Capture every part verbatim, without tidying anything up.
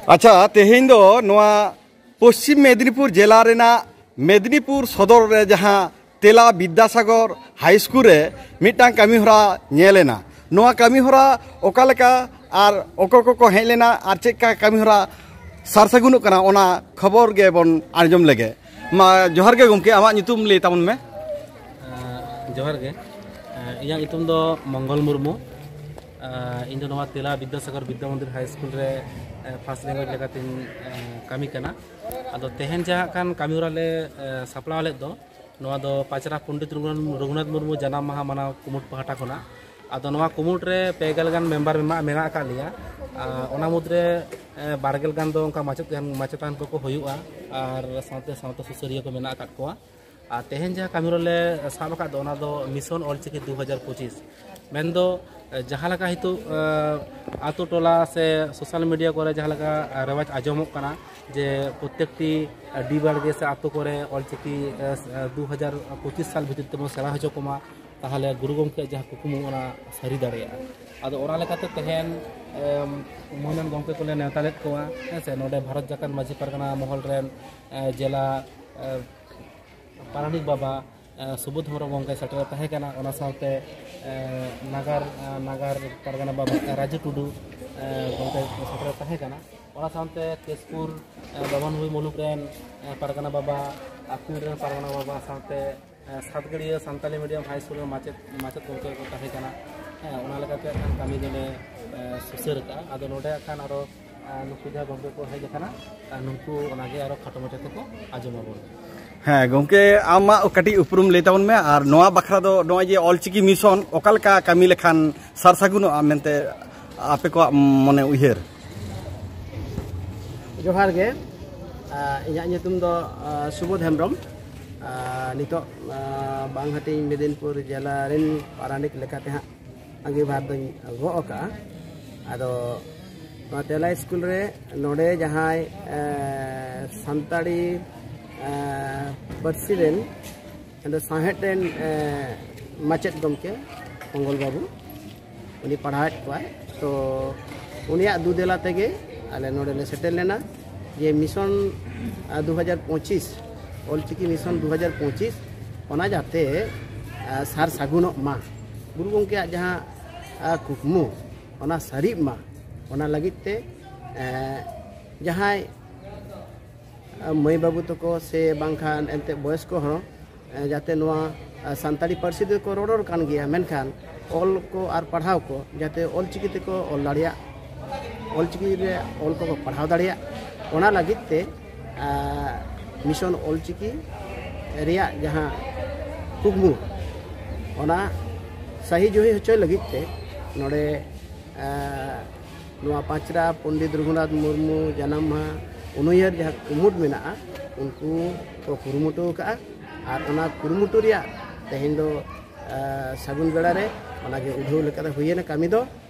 ᱟᱪᱪᱷᱟ, ᱛᱮᱦᱮᱧ ᱫᱚ ᱱᱚᱣᱟ ᱯᱚᱥᱪᱤᱢ ᱢᱮᱫᱽᱱᱤᱯᱩᱨ ᱡᱮᱞᱟ ᱨᱮᱱᱟᱜ ᱢᱮᱫᱽᱱᱤᱯᱩᱨ ᱥᱚᱫᱚᱨ ᱨᱮ ᱡᱟᱦᱟᱸ ᱛᱮᱞᱟ ᱵᱤᱫᱽᱫᱟᱥᱟᱜᱚᱨ ᱦᱟᱭ ᱥᱠᱩᱞ ᱨᱮ ᱢᱤᱫᱴᱟᱝ ᱠᱟᱹᱢᱤ ᱦᱚᱨᱟ ᱧᱮᱞ ᱮᱱᱟ᱾ ᱱᱚᱣᱟ ᱠᱟᱹᱢᱤ ᱦᱚᱨᱟ ᱚᱠᱟ ᱞᱮᱠᱟ ᱟᱨ ᱚᱠᱚᱭ ᱠᱚᱠᱚ ᱦᱮᱡ ᱞᱮᱱᱟ ᱟᱨ ᱪᱮᱫ ᱠᱟ ᱠᱟᱹᱢᱤ ᱦᱚᱨᱟ ᱥᱟᱨ ᱥᱟᱹᱜᱩᱱᱚᱜ ᱠᱟᱱᱟ, ᱚᱱᱟ ᱠᱷᱚᱵᱚᱨ ᱜᱮ ᱵᱚᱱ ᱟᱸᱡᱚᱢ ᱞᱮᱜᱮ᱾ ᱢᱟ, ᱡᱚᱦᱟᱨ ᱜᱮ ᱜᱚᱢᱠᱮ, ᱟᱢᱟᱜ ᱧᱩᱛᱩᱢ ᱞᱟᱹᱭ ᱛᱟᱵᱚᱱ ᱢᱮ᱾ ᱟᱸ, ᱡᱚᱦᱟᱨ ᱜᱮ᱾ ᱟᱸ, ᱤᱧᱟᱹᱜ ᱧᱩᱛᱩᱢ ᱫᱚ ᱢᱚᱝᱜᱚᱞ ᱢᱩᱨᱢᱩ᱾ ᱟᱸ, ᱤᱧ ᱫᱚ ᱱᱚᱣᱟ ᱛᱮᱞᱟ ᱵᱤᱫᱽᱫᱟᱥᱟᱜᱚᱨ ᱵᱤᱫᱽᱫᱟ ᱢᱚᱱᱫᱤᱨ ᱦᱟᱭ ᱥᱠᱩᱞ ᱨᱮ, ᱟᱸ, ᱯᱷᱟᱥᱴ ᱞᱮᱝᱜᱩᱭᱮᱡᱽ ᱞᱮᱠᱟᱛᱤᱧ, ᱟᱸ, ᱠᱟᱹᱢᱤ ᱠᱟᱱᱟ᱾ ᱟᱫᱚ ᱛᱮᱦᱮᱧ ᱡᱟᱦᱟᱸ ᱠᱷᱟᱱ ᱠᱟᱹᱢᱤ ᱦᱚᱨᱟ ᱞᱮ, ᱟᱸ, ᱥᱟᱯᱲᱟᱣ ᱞᱮᱫ ᱫᱚ, ᱱᱚᱣᱟ ᱫᱚ ᱯᱟᱪᱨᱟ ᱯᱚᱱᱰᱤᱛ ᱨᱚᱜᱷᱩᱱᱟᱛᱷ, ᱨᱚᱜᱷᱩᱱᱟᱛᱷ ᱢᱩᱨᱢᱩ ᱡᱟᱱᱟᱢ ᱢᱟᱦᱟ ᱢᱟᱱᱟᱣ ᱠᱩᱢᱩᱴ ᱯᱟᱦᱴᱟ ᱠᱷᱚᱱᱟᱜ᱾ ᱟᱫᱚ ᱱᱚᱣᱟ ᱠᱩᱢᱩᱴ ᱨᱮ ᱯᱮ ᱜᱮᱞ ᱜᱟᱱ ᱢᱮᱢᱵᱟᱨ ᱢᱮᱱᱟᱜ, ᱢᱮᱱᱟᱜ ᱟᱠᱟᱫ ᱞᱮᱭᱟ᱾ ᱟᱨ ᱚᱱᱟ ᱢᱩᱫᱽᱨᱮ, ᱮ, ᱵᱟᱨ ᱜᱮᱞ ᱜᱟᱱ ᱫᱚ ᱚᱱᱠᱟ ᱢᱟᱪᱮᱛ, ᱢᱟᱪᱮᱛᱟᱱ ᱠᱚᱠᱚ ᱦᱩᱭᱩᱜᱼᱟ, ᱟᱨ ᱥᱟᱶᱛᱮ ᱥᱟᱶᱛᱟ ᱥᱩᱥᱟᱹᱨᱤᱭᱟᱹ ᱠᱚ ᱢᱮᱱᱟᱜ ᱟᱠᱟᱫ ᱠᱚᱣᱟ᱾ ᱟᱨ ᱛᱮᱦᱮᱧ ᱡᱟᱦᱟᱸ ᱠᱟᱹᱢᱤ ᱦᱚᱨᱟ ᱞᱮ ᱥᱟᱵ ᱟᱠᱟᱫ ᱫᱚ, ᱚᱱᱟ ᱫᱚ ᱢᱤᱥᱚᱱ ᱚᱞᱪᱤᱠᱤ ᱫᱩ ᱦᱟᱡᱟᱨ ᱯᱚᱸᱪᱤᱥ᱾ ᱢᱮᱱᱫᱚ, ᱮ, ᱡᱟᱦᱟᱸ ᱞᱮᱠᱟ ᱱᱤᱛᱚᱜ, ᱮ, ᱟᱛᱳ ᱴᱚᱞᱟ ᱥᱮ ᱥᱳᱥᱟᱞ ᱢᱤᱰᱤᱭᱟ ᱠᱚᱨᱮ ᱡᱟᱦᱟᱸ ᱞᱮᱠᱟ, ᱮ, ᱨᱮᱣᱟᱡᱽ ᱟᱸᱡᱚᱢᱚᱜ ᱠᱟᱱᱟ, ᱡᱮ ᱯᱨᱚᱛᱮᱠᱴᱤ, ᱮ, ᱰᱤ ᱵᱟᱲᱜᱮ ᱥᱮ ᱟᱛᱳ ᱠᱚᱨᱮ ᱚᱞᱪᱤᱠᱤ, ᱮ, ᱮ, ᱫᱩ ᱦᱟᱡᱟᱨ ᱯᱚᱸᱪᱤᱥ ᱥᱟᱞ ᱵᱷᱤᱛᱤᱨ ᱛᱮᱵᱚᱱ ᱥᱮᱬᱟ ᱦᱚᱪᱚ ᱠᱚᱢᱟ, ᱛᱟᱦᱚᱞᱮ ᱜᱩᱨᱩ ᱜᱚᱢᱠᱮᱭᱟᱜ ᱡᱟᱦᱟᱸ ᱠᱩᱠᱢᱩ, ᱚᱱᱟ ᱥᱟᱹᱨᱤ ᱫᱟᱲᱮᱭᱟᱜᱼᱟ᱾ ᱟᱫᱚ ᱚᱱᱟ ᱞᱮᱠᱟᱛᱮ ᱛᱮᱦᱮᱧ, ᱮᱢ, ᱢᱟᱹᱱᱟᱱ ᱜᱚᱢᱠᱮ ᱠᱚᱞᱮ ᱱᱮᱣᱛᱟ ᱞᱮᱫ ᱠᱚᱣᱟ, ᱦᱮᱸ ᱥᱮ, ᱱᱚᱰᱮ ᱵᱷᱟᱨᱚᱛ ᱡᱟᱠᱟᱛ ᱢᱟᱹᱡᱷᱤ ᱯᱟᱨᱜᱟᱱᱟ ᱢᱚᱦᱚᱞ ᱨᱮᱱ, ᱮ, ᱡᱮᱞᱟ, ᱮ, ᱯᱟᱨᱟᱱᱤᱠ ᱵᱟᱵᱟ, ᱮ, ᱥᱩᱵᱳᱫᱷ ᱦᱮᱢᱵᱨᱚᱢ ᱜᱚᱢᱠᱮ ᱥᱮᱴᱮᱨ ᱛᱟᱦᱮᱸ ᱠᱟᱱᱟ᱾ ᱚᱱᱟ ᱥᱟᱶᱛᱮ, ᱮ, ᱱᱟᱜᱟᱨ, ᱮ, ᱱᱟᱜᱟᱨ ᱯᱟᱨᱜᱟᱱᱟ ᱵᱟᱵᱟ, ᱮ, ᱨᱟᱡᱩ ᱴᱩᱰᱩ, ᱮ, ᱜᱚᱢᱠᱮ ᱥᱮᱴᱮᱨ ᱛᱟᱦᱮᱸ ᱠᱟᱱᱟ᱾ ᱚᱱᱟ ᱥᱟᱶᱛᱮ ᱠᱮᱥᱯᱩᱨ, ᱮ, ᱵᱟᱵᱟᱱᱦᱩᱭ ᱢᱩᱞᱩᱠ ᱨᱮᱱ, ᱮ, ᱯᱟᱨᱜᱟᱱᱟ ᱵᱟᱵᱟ, ᱟᱨ ᱯᱤᱲ ᱨᱮᱱ ᱯᱟᱨᱜᱟᱱᱟ ᱵᱟᱵᱟ ᱥᱟᱶᱛᱮ, ᱮ, ᱥᱟᱛᱜᱟᱹᱲᱤᱭᱟᱹ ᱥᱟᱱᱛᱟᱞᱤ ᱢᱤᱰᱤᱭᱟᱢ ᱦᱟᱭ ᱥᱠᱩᱞ ᱨᱮᱱ ᱢᱟᱪᱮᱫ, ᱢᱟᱪᱮᱫ ᱜᱚᱢᱠᱮ ᱠᱚ ᱛᱟᱦᱮᱸ ᱠᱟᱱᱟ᱾ ᱦᱮᱸ, ᱚᱱᱟ ᱞᱮᱠᱟᱛᱮ ᱠᱷᱟᱱ ᱠᱟᱹᱢᱤ ᱫᱚᱞᱮ, ᱮ, ᱥᱩᱥᱟᱹᱨ ᱟᱠᱟᱫᱼᱟ᱾ ᱟᱫᱚ ᱱᱚᱰᱮ ᱠᱷᱟᱱ ᱟᱨᱚ, ᱮ, ᱱᱩᱠᱩ ᱡᱟᱦᱟᱸ ᱜᱚᱢᱠᱮ ᱠᱚ ᱦᱮᱡ ᱟᱠᱟᱱᱟ, ᱮ, ᱱᱩᱠᱩ ᱚᱱᱟᱜᱮ ᱟᱨᱚ ᱠᱷᱟᱴᱚ ᱢᱟᱪᱷᱟ ᱛᱮᱠᱚ ᱟᱸᱡᱚᱢ ᱟᱵᱚᱱᱟ᱾ ᱦᱮᱸ ᱜᱚᱢᱠᱮ, ᱟᱢᱟᱜ ᱠᱟᱹᱴᱤᱡ ᱩᱯᱨᱩᱢ ᱞᱟᱹᱭ ᱛᱟᱵᱚᱱ ᱢᱮ, ᱟᱨ ᱱᱚᱣᱟ ᱵᱟᱠᱷᱨᱟ ᱫᱚ ᱱᱚᱜᱼᱚᱭ ᱡᱮ ᱚᱞᱪᱤᱠᱤ ᱢᱤᱥᱚᱱ ᱚᱠᱟ ᱞᱮᱠᱟ ᱠᱟᱹᱢᱤ ᱞᱮᱠᱷᱟᱱ ᱥᱟᱨ ᱥᱟᱹᱜᱩᱱᱚᱜᱼᱟ ᱢᱮᱱᱛᱮ ᱟᱯᱮ ᱠᱚᱣᱟᱜ ᱢᱚᱱᱮ ᱩᱭᱦᱟᱹᱨ? ᱡᱚᱦᱟᱨ ᱜᱮ᱾ ᱟᱸ, ᱤᱧᱟᱹᱜ ᱧᱩᱛᱩᱢ ᱫᱚ, ᱟᱸ, ᱥᱩᱵᱳᱫᱷ ᱦᱮᱢᱵᱨᱚᱢ᱾ ᱟᱸ, ᱱᱤᱛᱚᱜ, ᱟᱸ, ᱵᱟᱝᱦᱟᱹᱴᱤᱧ ᱢᱮᱫᱤᱱᱯᱩᱨ ᱡᱮᱞᱟ ᱨᱮᱱ ᱯᱟᱨᱟᱱᱤᱠ ᱞᱮᱠᱟᱛᱮ ᱦᱟᱸᱜ ᱟᱸᱜᱤᱵᱷᱟᱨ ᱫᱚᱧ ᱜᱚᱜ ᱟᱠᱟᱫᱼᱟ᱾ ᱟᱫᱚ ᱱᱚᱣᱟ ᱛᱮᱞᱟ ᱥᱠᱩᱞ ᱨᱮ ᱱᱚᱰᱮ ᱡᱟᱦᱟᱸᱭ, ᱟᱸ, ᱥᱟᱱᱛᱟᱲᱤ, ᱟᱸ, ᱯᱟᱹᱨᱥᱤ ᱨᱮᱱ ᱟᱫᱚ ᱥᱟᱶᱦᱮᱫ ᱨᱮᱱ, ᱮ, ᱢᱟᱪᱮᱫ ᱜᱚᱢᱠᱮ ᱢᱚᱝᱜᱚᱞ ᱵᱟᱹᱵᱩ, ᱩᱱᱤ ᱯᱟᱲᱦᱟᱣᱮᱫ ᱠᱚᱣᱟᱭ᱾ ᱛᱚ ᱩᱱᱤᱭᱟᱜ ᱫᱩᱫᱮᱞᱟ ᱛᱮᱜᱮ ᱟᱞᱮ ᱱᱚᱰᱮ ᱞᱮ ᱥᱮᱴᱮᱨ ᱞᱮᱱᱟ ᱡᱮ mission, ᱟ, ᱫᱩ ᱦᱟᱡᱟᱨ ᱯᱚᱸᱪᱤᱥ, ᱚᱞᱪᱤᱠᱤ mission ᱫᱩ ᱦᱟᱡᱟᱨ ᱯᱚᱸᱪᱤᱥ, ᱚᱱᱟ ᱡᱟᱛᱮ, ᱟ, ᱥᱟᱨ ᱥᱟᱹᱜᱩᱱᱚᱜ ᱢᱟ, ᱜᱩᱨᱩ ᱜᱚᱢᱠᱮᱭᱟᱜ ᱡᱟᱦᱟᱸ, ᱟ, ᱠᱩᱠᱢᱩ, ᱚᱱᱟ ᱥᱟᱹᱨᱤᱜ ᱢᱟ, ᱚᱱᱟ ᱞᱟᱹᱜᱤᱫ ᱛᱮ, ᱮ, ᱡᱟᱦᱟᱸᱭ, ᱟ, ᱢᱟᱹᱭ ᱵᱟᱹᱵᱩ ᱛᱟᱠᱚ ᱥᱮ ᱵᱟᱝᱠᱷᱟᱱ ᱮᱱᱛᱮ ᱵᱚᱭᱚᱥ ᱠᱚ ᱦᱚᱸ, ᱮ, ᱡᱟᱛᱮ ᱱᱚᱣᱟ, ᱟ, ᱥᱟᱱᱛᱟᱲᱤ ᱯᱟᱹᱨᱥᱤ ᱛᱮᱠᱚ ᱨᱚᱨᱚᱲ ᱠᱟᱱ ᱜᱮᱭᱟ, ᱢᱮᱱᱠᱷᱟᱱ ᱚᱞ ᱠᱚ ᱟᱨ ᱯᱟᱲᱦᱟᱣ ᱠᱚ ᱡᱟᱛᱮ ᱚᱞᱪᱤᱠᱤ ᱛᱮᱠᱚ ᱚᱞ ᱫᱟᱲᱮᱭᱟᱜ, ᱚᱞᱪᱤᱠᱤ ᱨᱮ ᱚᱞ ᱠᱚᱠᱚ ᱯᱟᱲᱦᱟᱣ ᱫᱟᱲᱮᱭᱟᱜ, ᱚᱱᱟ ᱞᱟᱹᱜᱤᱫ ᱛᱮ, ᱟ, mission ᱚᱞᱪᱤᱠᱤ ᱨᱮᱭᱟᱜ ᱡᱟᱦᱟᱸ ᱠᱩᱠᱢᱩ, ᱚᱱᱟ ᱥᱟᱹᱦᱤ ᱡᱩᱦᱤ ᱦᱚᱪᱚᱭ ᱞᱟᱹᱜᱤᱫ ᱛᱮ ᱱᱚᱰᱮ, ᱟ, ᱱᱚᱣᱟ ᱯᱟᱸᱪᱨᱟ ᱯᱚᱱᱰᱤᱛ ᱨᱚᱜᱷᱩᱱᱟᱛᱷ ᱢᱩᱨᱢᱩ ᱡᱟᱱᱟᱢ ᱢᱟᱦᱟ ᱩᱱᱩᱭᱦᱟᱹᱨ ᱡᱟᱦᱟᱸ ᱠᱩᱢᱩᱴ ᱢᱮᱱᱟᱜᱼᱟ, ᱩᱱᱠᱩ ᱠᱚ ᱠᱩᱨᱩᱢᱩᱴᱩ ᱟᱠᱟᱫᱼᱟ᱾ ᱟᱨ ᱚᱱᱟ ᱠᱩᱨᱩᱢᱩᱴᱩ ᱨᱮᱭᱟᱜ ᱛᱮᱦᱮᱧ ᱫᱚ, ᱟ, ᱥᱟᱹᱜᱩᱱ ᱵᱮᱲᱟ ᱨᱮ ᱚᱱᱟᱜᱮ ᱩᱰᱷᱟᱹᱣ ᱞᱮᱠᱟᱛᱮ ᱦᱩᱭᱮᱱᱟ ᱠᱟᱹᱢᱤ ᱫᱚ᱾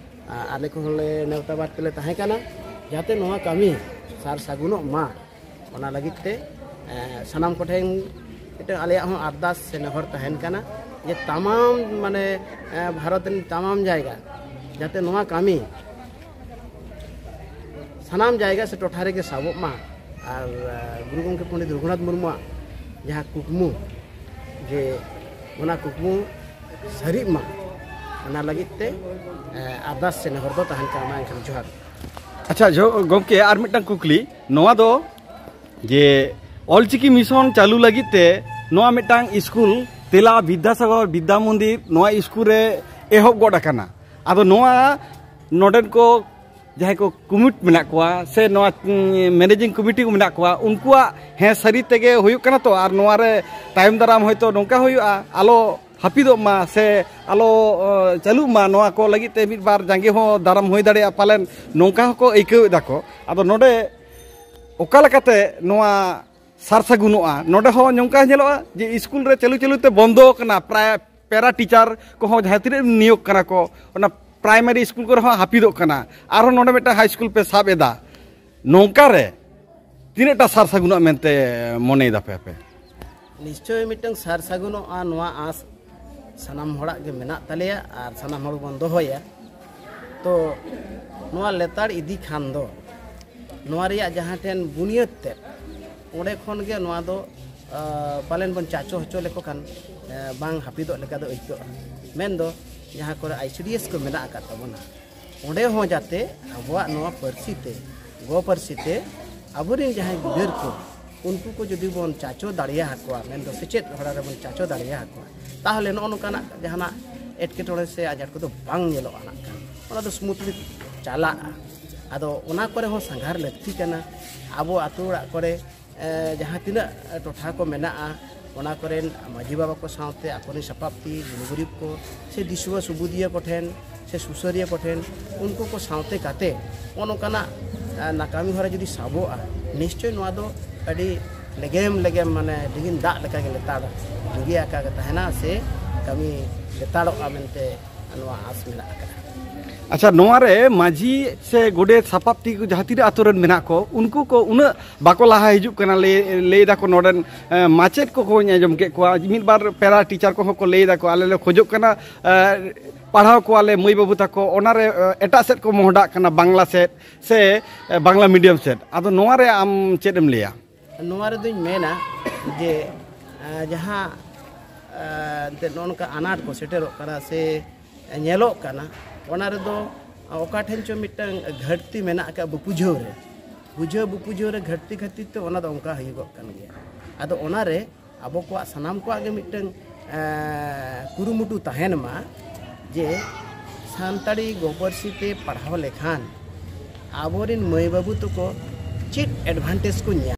ᱟ, ᱟᱞᱮ ᱠᱚᱦᱚᱸ ᱞᱮ ᱱᱮᱣᱛᱟ ᱵᱟᱨ ᱛᱮᱞᱮ ᱛᱟᱦᱮᱸ ᱠᱟᱱᱟ, ᱡᱟᱛᱮ ᱱᱚᱣᱟ ᱠᱟᱹᱢᱤ ᱥᱟᱨ ᱥᱟᱹᱜᱩᱱᱚᱜ ᱢᱟ, ᱚᱱᱟ ᱞᱟᱹᱜᱤᱫ ᱛᱮ, ᱮ, ᱥᱟᱱᱟᱢ ᱠᱚᱴᱷᱮᱱ ᱢᱤᱫᱴᱟᱝ ᱟᱞᱮᱭᱟᱜ ᱦᱚᱸ ᱟᱨᱫᱟᱥ ᱥᱮ ᱱᱮᱦᱚᱨ ᱛᱟᱦᱮᱱ ᱠᱟᱱᱟ ᱡᱮ ᱛᱟᱢᱟᱢ, ᱢᱟᱱᱮ, ᱮ, ᱵᱷᱟᱨᱚᱛ ᱨᱮᱱ ᱛᱟᱢᱟᱢ ᱡᱟᱭᱜᱟ ᱡᱟᱛᱮ ᱱᱚᱣᱟ ᱠᱟᱹᱢᱤ ᱥᱟᱱᱟᱢ ᱡᱟᱭᱜᱟ ᱥᱮ ᱴᱚᱴᱷᱟ ᱨᱮᱜᱮ ᱥᱟᱵᱚᱜ ᱢᱟ᱾ ᱟᱨ, ᱮ, ᱜᱩᱨᱩ ᱜᱚᱢᱠᱮ ᱯᱚᱱᱰᱤᱛ ᱨᱚᱜᱷᱩᱱᱟᱛᱷ ᱢᱩᱨᱢᱩᱣᱟᱜ ᱡᱟᱦᱟᱸ ᱠᱩᱠᱢᱩ, ᱡᱮ ᱚᱱᱟ ᱠᱩᱠᱢᱩ ᱥᱟᱹᱨᱤᱜ ᱢᱟ, ᱚᱱᱟ ᱞᱟᱹᱜᱤᱫ ᱛᱮ, ᱮ, ᱟᱨᱫᱟᱥ ᱥᱮ ᱱᱮᱦᱚᱨ ᱫᱚ ᱛᱟᱦᱮᱱ ᱠᱟᱱᱟ᱾ ᱢᱟ ᱮᱱᱠᱷᱟᱱ ᱡᱚᱦᱟᱨ᱾ ᱟᱪᱪᱷᱟ, ᱡᱚ-, ᱜᱚᱢᱠᱮ, ᱟᱨ ᱢᱤᱫᱴᱟᱝ ᱠᱩᱠᱞᱤ, ᱱᱚᱣᱟ ᱫᱚ ᱡᱮ ᱚᱞᱪᱤᱠᱤ mission ᱪᱟᱹᱞᱩ ᱞᱟᱹᱜᱤᱫ ᱛᱮ ᱱᱚᱣᱟ ᱢᱤᱫᱴᱟᱝ ᱥᱠᱩᱞ ᱛᱮᱞᱟ ᱵᱤᱫᱽᱫᱟᱥᱟᱜᱚᱨ ᱵᱤᱫᱽᱫᱟ ᱢᱚᱱᱫᱤᱨ, ᱱᱚᱣᱟ ᱥᱠᱩᱞ ᱨᱮ ᱮᱦᱚᱵ ᱜᱚᱫ ᱟᱠᱟᱱᱟ᱾ ᱟᱫᱚ ᱱᱚᱣᱟ ᱱᱚᱰᱮᱱ ᱠᱚ ᱡᱟᱦᱟᱸᱭ ᱠᱚ ᱠᱚᱢᱤᱴ ᱢᱮᱱᱟᱜ ᱠᱚᱣᱟ ᱥᱮ ᱱᱚᱣᱟ, ᱩᱸ, ᱢᱮᱱᱮᱡᱤᱝ ᱠᱚᱢᱤᱴᱤ ᱠᱚ ᱢᱮᱱᱟᱜ ᱠᱚᱣᱟ, ᱩᱱᱠᱩᱣᱟᱜ ᱦᱮᱸ ᱥᱟᱹᱨᱤ ᱛᱮᱜᱮ ᱦᱩᱭᱩᱜ ᱠᱟᱱᱟ ᱛᱚ? ᱟᱨ ᱱᱚᱣᱟ ᱨᱮ ᱛᱟᱭᱚᱢ ᱫᱟᱨᱟᱢ ᱦᱚᱭᱛᱳ ᱱᱚᱝᱠᱟ ᱦᱩᱭᱩᱜᱼᱟ, ᱟᱞᱚ ᱦᱟᱹᱯᱤᱫᱚᱜ ᱢᱟ ᱥᱮ ᱟᱞᱚ, ᱚ, ᱪᱟᱹᱞᱩᱜ ᱢᱟ, ᱱᱚᱣᱟ ᱠᱚ ᱞᱟᱹᱜᱤᱫ ᱛᱮ ᱢᱤᱫ ᱵᱟᱨ ᱡᱟᱸᱜᱮ ᱦᱚᱸ ᱫᱟᱨᱟᱢ ᱦᱩᱭ ᱫᱟᱲᱮᱭᱟᱜᱼᱟ ᱯᱟᱞᱮᱱ, ᱱᱚᱝᱠᱟ ᱦᱚᱸᱠᱚ ᱟᱹᱭᱠᱟᱹᱣ ᱮᱫᱟ ᱠᱚ᱾ ᱟᱫᱚ ᱱᱚᱰᱮ ᱚᱠᱟ ᱞᱮᱠᱟᱛᱮ ᱱᱚᱣᱟ ᱥᱟᱨ ᱥᱟᱹᱜᱩᱱᱚᱜᱼᱟ? ᱱᱚᱰᱮ ᱦᱚᱸ ᱱᱚᱝᱠᱟ ᱧᱮᱞᱚᱜᱼᱟ ᱡᱮ ᱥᱠᱩᱞ ᱨᱮ ᱪᱟᱹᱞᱩ ᱪᱟᱹᱞᱩ ᱛᱮ ᱵᱚᱱᱫᱚ ᱟᱠᱟᱱᱟ, ᱯᱨᱟᱭ ᱯᱮᱨᱟ ᱴᱤᱪᱟᱨ ᱠᱚᱦᱚᱸ ᱡᱟᱦᱟᱸ ᱛᱤᱱᱟᱹᱜ ᱱᱤᱭᱳᱜᱽ ᱠᱟᱱᱟ ᱠᱚ, ᱚᱱᱟ ᱯᱨᱟᱭᱢᱟᱨᱤ ᱥᱠᱩᱞ ᱠᱚᱨᱮ ᱦᱚᱸ ᱦᱟᱹᱯᱤᱫᱚᱜ ᱠᱟᱱᱟ᱾ ᱟᱨᱦᱚᱸ ᱱᱚᱰᱮ ᱢᱤᱫᱴᱟᱝ ᱦᱟᱭ ᱥᱠᱩᱞ ᱯᱮ ᱥᱟᱵ ᱮᱫᱟ, ᱱᱚᱝᱠᱟ ᱨᱮ ᱛᱤᱱᱟᱹᱜ ᱴᱟ ᱥᱟᱨ ᱥᱟᱹᱜᱩᱱᱚᱜ ᱢᱮᱱᱛᱮ ᱢᱚᱱᱮᱭ ᱫᱟᱯᱮ ᱟᱯᱮ? ᱱᱤᱥᱪᱚᱭ ᱢᱤᱫᱴᱟᱝ ᱥᱟᱨ ᱥᱟᱹᱜᱩᱱᱚᱜᱼᱟ, ᱱᱚᱣᱟ ᱟᱸᱥ ᱥᱟᱱᱟᱢ ᱦᱚᱲᱟᱜ ᱜᱮ ᱢᱮᱱᱟᱜ ᱛᱟᱞᱮᱭᱟ ᱟᱨ ᱥᱟᱱᱟᱢ ᱦᱚᱲ ᱵᱚᱱ ᱫᱚᱦᱚᱭᱟ᱾ ᱛᱚ ᱱᱚᱣᱟ ᱞᱮᱛᱟᱲ ᱤᱫᱤ ᱠᱷᱟᱱ ᱫᱚ ᱱᱚᱣᱟ ᱨᱮᱭᱟᱜ ᱡᱟᱦᱟᱸ ᱴᱷᱮᱱ ᱵᱩᱱᱤᱭᱟᱹᱫ ᱛᱮᱫ, ᱚᱸᱰᱮ ᱠᱷᱚᱱ ᱜᱮ ᱱᱚᱣᱟ ᱫᱚ, ᱟ, ᱯᱟᱞᱮᱱ ᱵᱚᱱ ᱪᱟᱪᱚ ᱦᱚᱪᱚ ᱞᱮᱠᱚ ᱠᱷᱟᱱ, ᱮ, ᱵᱟᱝ ᱦᱟᱹᱯᱤᱫᱚᱜ ᱞᱮᱠᱟ ᱫᱚ ᱟᱹᱭᱠᱟᱹᱜᱼᱟ᱾ ᱢᱮᱱᱫᱚ ᱡᱟᱦᱟᱸ ᱠᱚᱨᱮ ᱟᱭ ᱥᱤ ᱰᱤ ᱮᱥ ᱠᱚ ᱢᱮᱱᱟᱜ ᱟᱠᱟᱫ ᱛᱟᱵᱚᱱᱟ, ᱚᱸᱰᱮ ᱦᱚᱸ ᱡᱟᱛᱮ ᱟᱵᱚᱣᱟᱜ ᱱᱚᱣᱟ ᱯᱟᱹᱨᱥᱤ ᱛᱮ, ᱜᱚ ᱯᱟᱹᱨᱥᱤ ᱛᱮ ᱟᱵᱚᱨᱮᱱ ᱡᱟᱦᱟᱸᱭ ᱜᱤᱫᱟᱹᱨ ᱠᱚ, ᱩᱱᱠᱩ ᱠᱚ ᱡᱩᱫᱤ ᱵᱚᱱ ᱪᱟᱪᱚ ᱫᱟᱲᱮᱭᱟᱠᱚᱣᱟ, ᱢᱮᱱᱫᱚ ᱥᱮᱪᱮᱫ ᱦᱚᱨᱟ ᱨᱮᱵᱚᱱ ᱪᱟᱪᱚ ᱫᱟᱲᱮᱭᱟᱠᱚᱣᱟ, ᱛᱟᱦᱚᱞᱮ ᱱᱚᱜᱼᱚ ᱱᱚᱝᱠᱟᱱᱟᱜ ᱡᱟᱦᱟᱱᱟᱜ ᱮᱴᱠᱮᱴᱚᱬᱮ ᱥᱮ ᱟᱡᱷᱟᱴ ᱠᱚᱫᱚ ᱵᱟᱝ ᱧᱮᱞᱚᱜᱼᱟ ᱱᱟᱜ ᱠᱷᱟᱱ᱾ ᱚᱱᱟ ᱫᱚ ᱥᱢᱩᱛᱷᱞᱤ ᱪᱟᱞᱟᱜᱼᱟ᱾ ᱟᱫᱚ ᱚᱱᱟ ᱠᱚᱨᱮ ᱦᱚᱸ ᱥᱟᱸᱜᱷᱟᱨ ᱞᱟᱹᱠᱛᱤ ᱠᱟᱱᱟ᱾ ᱟᱵᱚ ᱟᱹᱛᱩ ᱚᱲᱟᱜ ᱠᱚᱨᱮ, ᱮ, ᱡᱟᱦᱟᱸ ᱛᱤᱱᱟᱹᱜ ᱴᱚᱴᱷᱟ ᱠᱚ ᱢᱮᱱᱟᱜᱼᱟ, ᱚᱱᱟ ᱠᱚᱨᱮᱱ ᱢᱟᱹᱡᱷᱤ ᱵᱟᱵᱟ ᱠᱚ ᱥᱟᱶᱛᱮ ᱟᱠᱚᱨᱮᱱ ᱥᱟᱯᱟᱵᱛᱤ ᱜᱩᱱᱤ ᱜᱩᱨᱤᱵ ᱠᱚ ᱥᱮ ᱫᱤᱥᱩᱣᱟᱹ ᱥᱩᱵᱩᱫᱤᱭᱟᱹ ᱠᱚᱴᱷᱮᱱ ᱥᱮ ᱥᱩᱥᱟᱹᱨᱤᱭᱟᱹ ᱠᱚᱴᱷᱮᱱ, ᱩᱱᱠᱩ ᱠᱚ ᱥᱟᱶᱛᱮ ᱠᱟᱛᱮ ᱱᱚᱜᱼᱚ ᱱᱚᱝᱠᱟᱱᱟᱜ, ᱮ, ᱱᱟᱠᱟᱢᱤ ᱦᱚᱨᱟ ᱡᱩᱫᱤ ᱥᱟᱵᱚᱜᱼᱟ, ᱱᱤᱥᱪᱚᱭ ᱱᱚᱣᱟ ᱫᱚ ᱟᱹᱰᱤ ᱞᱮᱜᱮᱢ ᱞᱮᱜᱮᱢ, ᱢᱟᱱᱮ ᱞᱤᱸᱜᱤᱱ ᱫᱟᱜ ᱞᱮᱠᱟᱜᱮ ᱞᱮᱛᱟᱲ ᱞᱤᱸᱜᱤ ᱟᱠᱟ ᱜᱮ ᱛᱟᱦᱮᱱᱟ ᱥᱮ ᱠᱟᱹᱢᱤ ᱞᱮᱛᱟᱲᱚᱜᱼᱟ ᱢᱮᱱᱛᱮ ᱱᱚᱣᱟ ᱟᱥ ᱢᱮᱱᱟᱜ ᱟᱠᱟᱫᱟ᱾ ᱟᱪᱪᱷᱟ, ᱱᱚᱣᱟ ᱨᱮ ᱢᱟᱹᱡᱷᱤ ᱥᱮ ᱜᱚᱰᱮᱛ ᱥᱟᱯᱟᱵ ᱛᱤ ᱠᱚ ᱡᱟᱦᱟᱸ ᱛᱤᱱᱟᱹᱜ ᱟᱛᱳ ᱨᱮᱱ ᱢᱮᱱᱟᱜ ᱠᱚ, ᱩᱱᱠᱩ ᱠᱚ ᱩᱱᱟᱹᱜ ᱵᱟᱠᱚ ᱞᱟᱦᱟ ᱦᱤᱡᱩᱜ ᱠᱟᱱᱟ᱾ ᱞᱟᱹᱭ, ᱞᱟᱹᱭ ᱫᱟᱠᱚ ᱱᱚᱰᱮᱱ, ᱮ, ᱢᱟᱪᱮᱫ ᱠᱚ ᱠᱚᱧ ᱟᱸᱡᱚᱢ ᱠᱮᱫ ᱠᱚᱣᱟ, ᱢᱤᱫ ᱵᱟᱨ ᱯᱮᱨᱟ ᱴᱤᱪᱟᱨ ᱠᱚᱦᱚᱸ ᱠᱚ ᱞᱟᱹᱭ ᱫᱟᱠᱚ, ᱟᱞᱮ ᱞᱮ ᱠᱷᱚᱡᱚᱜ ᱠᱟᱱᱟ, ᱮ, ᱯᱟᱲᱦᱟᱣ ᱠᱚᱣᱟᱞᱮ ᱢᱟᱹᱭ ᱵᱟᱹᱵᱩ ᱛᱟᱠᱚ, ᱚᱱᱟᱨᱮ, ᱮ, ᱮᱴᱟᱜ ᱥᱮᱫ ᱠᱚ ᱢᱚᱦᱰᱟᱜ ᱠᱟᱱᱟ, ᱵᱟᱝᱞᱟ ᱥᱮᱫ ᱥᱮ, ᱮ, ᱵᱟᱝᱞᱟ ᱢᱤᱰᱤᱭᱟᱢ ᱥᱮᱫ᱾ ᱟᱫᱚ ᱱᱚᱣᱟ ᱨᱮ ᱟᱢ ᱪᱮᱫ ᱮᱢ ᱞᱟᱹᱭᱟ? ᱱᱚᱣᱟ ᱨᱮᱫᱚᱧ ᱢᱮᱱᱟ ᱡᱮ, ᱮ, ᱡᱟᱦᱟᱸ, ᱮ, ᱮᱱᱛᱮᱫ ᱱᱚᱜᱼᱚ ᱱᱚᱝᱠᱟ ᱟᱱᱟᱴ ᱠᱚ ᱥᱮᱴᱮᱨᱚᱜ ᱠᱟᱱᱟ ᱥᱮ ᱧᱮᱞᱚᱜ ᱠᱟᱱᱟ, ᱚᱱᱟ ᱨᱮᱫᱚ ᱚᱠᱟ ᱴᱷᱮᱱ ᱪᱚ ᱢᱤᱫᱴᱟᱝ ᱜᱷᱟᱹᱴᱛᱤ ᱢᱮᱱᱟᱜ ᱟᱠᱟᱫ ᱵᱩᱡᱷᱟᱹᱣ ᱨᱮ, ᱵᱩᱡᱷᱟᱹᱣ ᱵᱩᱯᱩᱡᱷᱟᱹᱣ ᱨᱮ ᱜᱷᱟᱹᱴᱛᱤ ᱠᱷᱟᱹᱛᱤᱨ ᱛᱮ ᱚᱱᱟ ᱫᱚ ᱚᱱᱠᱟ ᱦᱩᱭᱩᱜᱚᱜ ᱠᱟᱱ ᱜᱮᱭᱟ᱾ ᱟᱫᱚ ᱚᱱᱟᱨᱮ ᱟᱵᱚ ᱠᱚᱣᱟᱜ, ᱥᱟᱱᱟᱢ ᱠᱚᱣᱟᱜ ᱜᱮ ᱢᱤᱫᱴᱟᱝ, ᱮ, ᱠᱩᱨᱩᱢᱩᱴᱩ ᱛᱟᱦᱮᱱ ᱢᱟ ᱡᱮ ᱥᱟᱱᱛᱟᱲᱤ ᱜᱚ ᱯᱟᱹᱨᱥᱤ ᱛᱮ ᱯᱟᱲᱦᱟᱣ ᱞᱮᱠᱷᱟᱱ ᱟᱵᱚᱨᱮᱱ ᱢᱟᱹᱭ ᱵᱟᱹᱵᱩ ᱛᱟᱠᱚ ᱪᱮᱫ advantage ᱠᱚ ᱧᱟᱢᱟ᱾